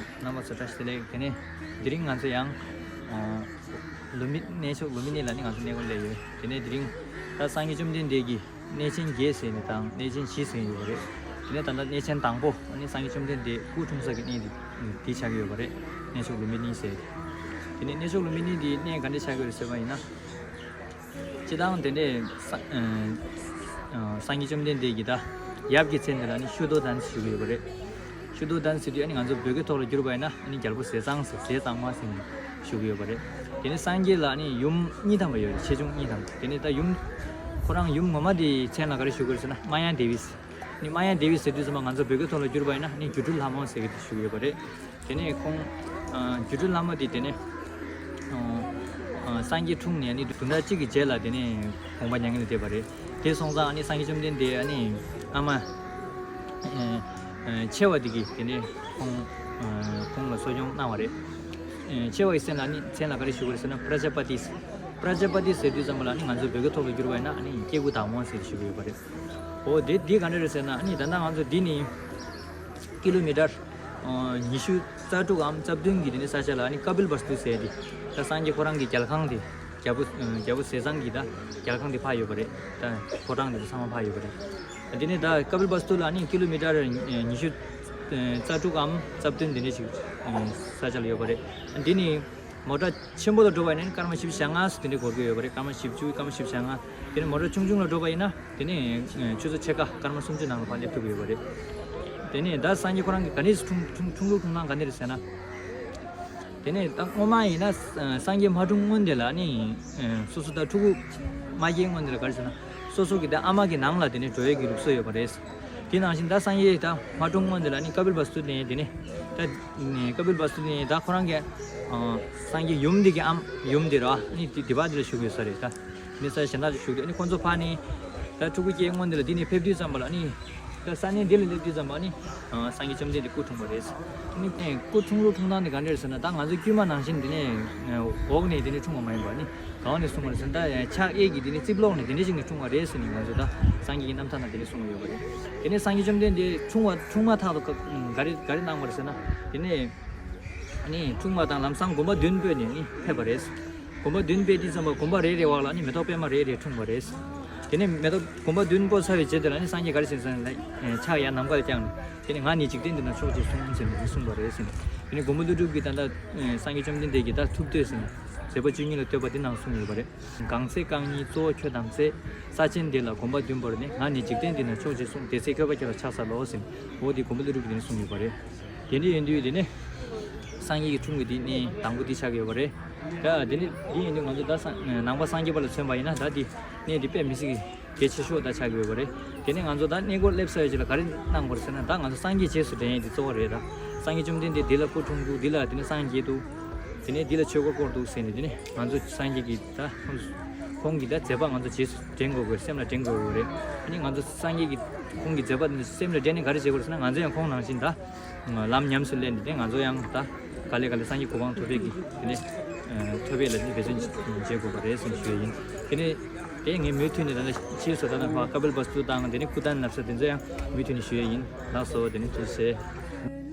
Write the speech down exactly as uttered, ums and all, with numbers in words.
རྣམ་པ་ཚོ་བཀྲ་ཤིས་བདེ་ལེགས། དེ་ནས་དེ་རིང་ང་ཚོ་ཡང་ཨ་ལུམ་བི་གནས་མཆོག་ལུམ་བི་ནི་ལ་ནི་ང་ཚོ་གནས་སྐོར་སླེབས་ཡོད། དེ་ནས་དེ་རིང་ད་སངས་རྒྱས་བཅོམ་ལྡན་འདས་ཀྱི་གནས་ཆེན་བརྒྱད་ཟེར་ནས་དང་གནས་ཆེན་བཞི་ཟེར་ཡོད་པ་རེད། དེ་ནས་ད་ལྟ་གནས་ཆེན་དང་པོ་ཨ་ནི་སངས་རྒྱས་བཅོམ་ལྡན་འདས་སྐུ་འཁྲུངས་ས་གི་གནས་འདི་འདི་ཆགས་ཀྱི་ཡོད་པ་རེད། གནས་མཆོག་ལུམ་བི་ནི་ཟེར། དེ་ནས་གནས་མཆོག་ལུམ་བི་ནི་འདི་གནས་ག་འདྲ་ཆགས་ཀྱི་ཡོད་རེད་ཟེར་བ་ཡིན་ན། སྤྱིར་བཏང་དེ་འདྲའི་ས་ཨ་ཨ་སངས་རྒྱས་བཅོམ་ལྡན་འདས་ཀྱི་ད་ཡབ་ཀྱི་མཚན་དེ་ལ་ནི་ཤུ་དོ་དན་ཞུ་གི་ཡོད་པ་རེད། ཤུ་དོ་དན་ཟེར་དུས་ཨ་ནི་ང་ཚོ་བོད་སྐད་ཐོག་ལ་བསྒྱུར་བ་ཡིན་ན་ཨ་ནི་རྒྱལ་པོ་ཟས་གཙང་ཟེར་ཟས་གཙང་མ་ཟེར་ནས་ཞུ་གི་ཡོད་པ་རེད། དེ་ནི་སངས་རྒྱས་ལ་ཨ་ནི་ཡུམ་གཉིས་ཐམ་པ་ཡོད་རེད། ཆེ་ཆུང་གཉིས་ཐམ་པ། དེ་ནི་ད་ཡུམ་ཁོ་རང་ཡུམ་ངོ་མ་དེའི་མཚན་ལ་ག་རེ་ཞུ་གི་རེད་ཟེར་ན་མ་ཡ་དེ་བི་ཟེར། ནི་མ་ཡ་དེ་བི་ཟེར་དུས་ཙམ་པ་ང་ཚོ་བོད་སྐད་ཐོག་ལ་བསྒྱུར་བ་ཡིན་ན་ནི་སྒྱུ་འཕྲུལ་ལྷ་མོ་ཟེར་གི་དེ་ཞུ་གི་ཡོད་པ་རེད། དེ་ནས་ཁོང་ཨ་སྒྱུ་འཕྲུལ་ལྷ་མོ་དེ་དེ་ནས་ཨ་ཨ་སངས་རྒྱས་འཁྲུངས་ནས་ནི་བདུན་ཕྲག་གཅིག་གི་རྗེས་ལ་དེ་ནས་དགོངས་པ་མྱ་ངན་ལས་འདས་པ་རེད། དེ་སོང་ཙང་ནི་སངས་རྒྱས་བཅོམ་ལྡན་འདས་ནི་ཨ་མ་ཨ་ཨ་ཆེ་བ་དེ་གིས་དེ་ནས་ཁོང་ཨ་ཁོང་ལ་གསོ་སྐྱོང་གནང་བ་རེད། ཨ་ཆེ་བ་ཡི་མཚན་ལ་ནི་མཚན་ལ་ག་རེ་ཞུ་དགོས་རེད་ཟེར་ན་པྲ་ཛཱ་པ་ཏི། པྲ་ཛཱ་པ་ཏི་ཟེར་དུས་ཙམ་པ་ལ་ནི་ང་ཚོ་བོད་སྐད་ཐོག་ལ་བསྒྱུར་བ་ཡིན་ན་ནི་སྐྱེ་དགུའི་བདག་མོ་ཟེར་ཞུ་གི་ཡོད་པ་རེད། འོ་དེ་འདི་ག་འདྲ་རེད་ཟེར་ན་ནི་ད་ལྟ་ང་ཚོ་འདི་ནི་ཀི་ལོ་མི་ཊར་ཨ་ཉི་ཤུ་རྩ་དྲུག་གམ་རྩ་བདུན་གྱི་དེ་ནས་ས་ཆ་ལ་ནི་ཀ་པིལ་བསྟུ་ཟེར་དེ་ད་སངས་རྒྱས་ཁོ་རང་གི་རྒྱལ་ཁང་དེ་རྒྱལ་པོ་ཨ་རྒྱལ་པོ་ཟས་གཙང་གི་ད་རྒྱལ་ཁང་དེ་ཕར་ཡོད་པ་རེད། ད་ཕོ་བྲང་དེ་ཚོ་ཚང་མ་ཕར་ཡོད་པ་རེད། དེ་ནས་ད་ཀ་པིལ་བསྟུ་ལ་ནི་ཀི་ལོ་མི་ཊར་ཉི་ཤུ་རྩ་དྲུག་གམ་རྩ་བདུན་དེ་འདྲ་ཞིག་ས་ཆ་ལ་ཡོད་པ་རེད། འདི་ནི་མོ་ཊ་ཆེན་པོ་ལ་འགྲོ་བ་ཡིན་ན་སྐར་མ་བཞི་བཅུ་ཞེ་ལྔ་སུ་དེ་འདྲ་འགོར་གྱི་ཡོད་པ་རེད། སྐར་མ་བཞི་བཅུ་སྐར་མ་བཞི་བཅུ་ཞེ་ལྔ། དེ་ནས་མོ་ཊ་ཆུང་ཆུང་ལ་འགྲོ་བ་ཡིན་ན་དེ་ནས་ཆུ་ཚོད་ཕྱེད་ཀ་སྐར་མ་སུམ་ཅུ་ནང་ལ་ཕར་སླེབས་ཐུབ་ཀྱི་ཡོད་པ་རེད། དེ་ནས་ད་སངས་རྒྱས་ཁོ་རང་གི་ག་ནས་འཁྲུངས་འཁྲུངས་འཁྲུངས་ལུགས་འཁྲུངས་སྟངས་ག་ནས་རེད་ཟེར་ན། དེ་ནས་ད་སྔོན་མ་ཡིན་ན་སངས་རྒྱས་མ་འཁྲུངས་སྔོན་དེ་ལ་ནི་སོ་སོ་ད་ཕྲུ་གུ་མ་སྐྱེས་སྔོན་དེ་ལ་ག་རེ་ཟེར་ན་སོ་སོ་གི་ད་ཨ་མ་གི་ནང་ལ་དེ་ནས་འགྲོ་ཡས་ཀྱི་ལུགས་སྲོལ་ཡོད་པ་རེད། དེ་ནང་བཞིན་ད་སངས་རྒྱས་ད་མ་འཁྲུངས་སྔོན་དེ་ལ་ནི་ཀ་པིལ་བསྟུ་ནས་དེ་ནས་ད་ཀ་པིལ་བསྟུ་ནས་ད་ཁོ་རང་གི་སངས་རྒྱས་ཡུམ་འདི་གི་ཨམ་ཡུམ་འདི་ར་ནི་དེ་དེ་བ་འདི་ལ་བཞུགས་ཡོད་ས་རེད། ད་ནི་ས་གཞན་དག་ལ་བཞུགས་དེ་ནི་ཁོ་ཚོ་ཕ་ནི་ད་ཕྲུ་གུ་སྐྱེས་སྔོན་དེ་ལ་དེ་ནས་ཕེབས་དུས་ཙམ་པ་ལ་ནི། ད་ས་གནས་འདི་ལ་སླེབས་དུས་ཙམ་པ་ནི་སངས་རྒྱས་བཅོམ་ལྡན་འདས་སྐུ་འཁྲུངས་པ་རེད། ནི་སྐུ་འཁྲུངས་ལུགས་འཁྲུངས་སྟངས་འདི་ག་འདྲ་རེད་ཟེར་ན་ད་ང་ཚོ་དཀྱུས་མ་ནང་བཞིན་འདི་ནས་འོག་ནས་འདི་ནས་འཁྲུངས་པ་མ་ཡིན་པ་ནི་གང་ནས་གསུངས་པ་རེད་ཟེར་ན་ད་ཕྱག་གཡས་ཀྱི་འདི་ནས་རྩིབ་ལོགས་ནས་འདི་འདྲ་ཞིག་ནས་འཁྲུངས་པ་རེད་ཟེར་ནས་ང་ཚོ་ད་སངས་རྒྱས་ཀྱི་རྣམ་ཐར་ནང་འདི་ནས་གསུངས་ཡོད་པ་རེད། དེ་ནས་སངས་རྒྱས་བཅོམ་ལྡན་འདས་འཁྲུངས་པ་འཁྲུངས་མ་ཐག་ཏུ་ག་རེ་ག་རེ་གནང་བ་རེད་ཟེར་ན་དེ་ནས་ནི་འཁྲུངས་པ་དང་ལམ་སང་དགོན་པ་བདུན་སྤོས་ནས་ནི་ཕེབས་པ་རེད། དགོན་པ་བདུན་སྤོས་དུས་ཙམ་པ་དགོན་པ་རེ་རེ་བར་ལ་ནི་མེ་ཏོག་པད་མ་རེ་རེ་འཁྲུངས་པ་རེད། དེ་ནས་མེ་ཏོག་དགོན་པ་བདུན་སྤོས་ཚར་བའི་རྗེས་དེ་ལ་ནི་སངས་རྒྱས་ག་རེ་ཟེར་ཟེར་ན་ཕྱག་ཡར་ནམ་མཁར་བརྐྱངས་ནས་དེ་ནས་ང་ནི་འཇིག་རྟེན་འདི་ན་མཆོག་ཅེས་གསུངས་ཟེར་ནས་གསུངས་པ་རེད་ཟེར་ནས། དེ་ནས་མགོན་པོ་ཀླུ་སྒྲུབ་ཀྱིས་ད་ལྟ་སངས་རྒྱས་བཅོམ་ལྡན་འདས་ཀྱི་ད་ཐུབ་བསྟོད་ཟེར་ནས་མཛད་པ་བཅུ་གཉིས་ལ་བསྟོད་པ་འདི་ནང་གསུངས་ཡོད་པ་རེད། གང་ཚེ་རྐང་གཉིས་གཙོ་བོ་ཁྱོད་དམ་ཚེ། ས་ཆེན་འདི་ལ་གོམ་པ་བདུན་བོར་ནས། ང་ནི་འཇིག་རྟེན་འདི་ན་མཆོག་ཅེས་གསུངས། དེ་ཚེ་ཁྱོད་པ་ཁྱོད་ལ་ཕྱག་འཚལ་ལོ་ཟེར་ནས་འོ་དེ་མགོན་པོ་ཀླུ་སྒྲུབ་ཀྱིས་དེ་ནས་གསུངས་ཡོད་པ་རེད། དེ་འདྲ་ཡིན་དུས་དེ་ནས་སངས་རྒྱས་ཀྱི་འཁྲུངས་པའི་དེ་གནས་དང་པོ་དེ་ཆགས་ཀྱི་ཡོད་པ་རེད། ད་དེ་ནས་དེ་ཡིན་དུས་ང་ཚོ་ད་སངས་ནང་པ་སངས་རྒྱས་པ་ལ་མཚོན་པ་ཡིན་ན་ད་དེ་གནས་དེ་དཔེ་མི་སྲིད་གི་གལ་ཆེ་ཤོས་ད་ཆགས་ཀྱི་ཡོད་པ་རེད། དེ་ནས་ང་ཚོ་ད་གནས་སྐོར་སླེབས་ས་ཡོད་ཅིག་ལ་ག་རེ་གནང་དགོས་རེད་ཟེར་ན་ད་ང་ཚོ་སངས་རྒྱས་རྗེས་སུ་འབྲང་ཡས་དེ་གཙོ་བོ་རེད། ད་སངས་རྒྱས་བཅོམ་ལྡན་འདས་འདི་ལ་སྐུ་འཁྲུངས་འདུག་འདི་ལ་དེ་ནས་སངས་རྒྱས་འདུག་དེ་ནས་འདི་ལ་ཆོས་འཁོར་བསྐོར་འདུག་ཟེར་ནས་དེ་ནས་ང་ཚོ་སངས་རྒྱས་ཀྱི་ད་ཁོང་ཁོང་གི་ད་མཛད་པ་ང་ཚོ་རྗེས་སུ་དྲན་དགོས་དགོས་སེམས་ལ་དྲན་དགོས་དགོས་རེད། དེ་ནས་ང་ཚོ་སངས་རྒྱས་ཀྱི་ཁོང་གི་མཛད་པ་འདི་སེམས་ལ་དྲན་ནས་ག་རེ་བྱེད་དགོས་རེད་ཟེར་ན་ང་ཚོ་ཡང་ཁོང་ནང་བཞིན་ད་ལམ་ཉམས་སུ་ལེན་ནས་དེ་ང་ཚོ་ཡང་ད་ག་ལེ་ག་ལེ་སངས་རྒྱས་གོ་འཕང་ཐོབ་པའི་གི་དེ་ནས་ཐོབ་པའི་ལ་ནི་འབད་བརྩོན་བྱེད་དགོས་པ་རེད་ཟེར་ཞུ་ཡ་ཡིན། དེ་ནས་དེ་ངས་མུ་མཐུད་ནས་ད་ལྟ་ཕྱིས་སུ་ད་ལྟ་ཕ་ཀ་པིལ་བསྟུ་དང་དེ་ནས་སྐུ་རྟེན་བསྣམས་ས་དེ་ཚོ་ཡང་མུ་མཐུད་ནས་ཞུ་ཡ་ཡིན། ལགས་སོ། དེ་ནས་ཐུགས་རྗེ་ཆེ།